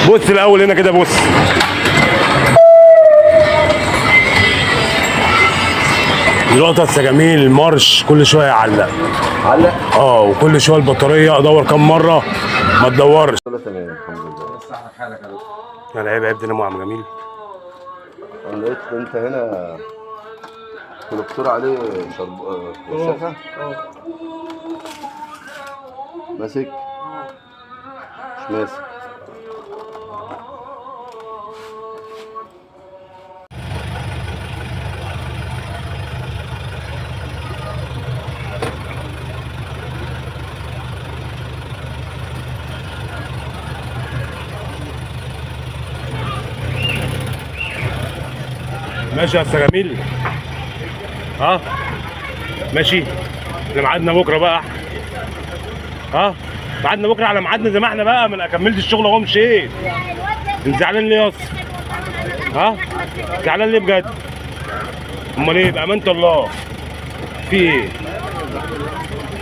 بص الاول هنا كده، بص. دلوقتي يا جميل المارش كل شوية يعلق. علق؟ اه، وكل شوية البطارية ادور كام مرة ما تدورش. لا تمام الحمد لله. يعني عيب عيب دينامو يا عم جميل. انا لقيت انت هنا كلوكتور عليه شرب وسخة. ماسك؟ مش ماسك. ماشي يا استاذ جميل. ها ماشي، احنا ميعادنا بكره بقى. ها ميعادنا بكره على ميعادنا زي ما احنا بقى، ما انا كملت الشغل اهو مشيت. انت زعلان ليه يا اسطى؟ ها زعلان ليه بجد؟ امال ايه؟ بامانه الله في ايه؟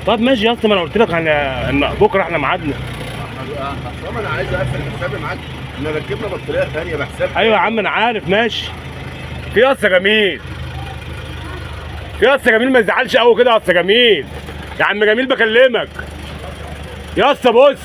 طب ماشي يا اسطى، ما انا قلت لك ان بكره احنا ميعادنا. اصل انا عايز اقفل حسابي معاك، احنا ركبنا بطارية ثانية بحساب. ايوه يا عم انا عارف. ماشي. في يا اسطى جميل، في يا اسطى جميل، ما تزعلش قوي كده يا اسطى جميل. يا عم جميل بكلمك يا اسطى. بص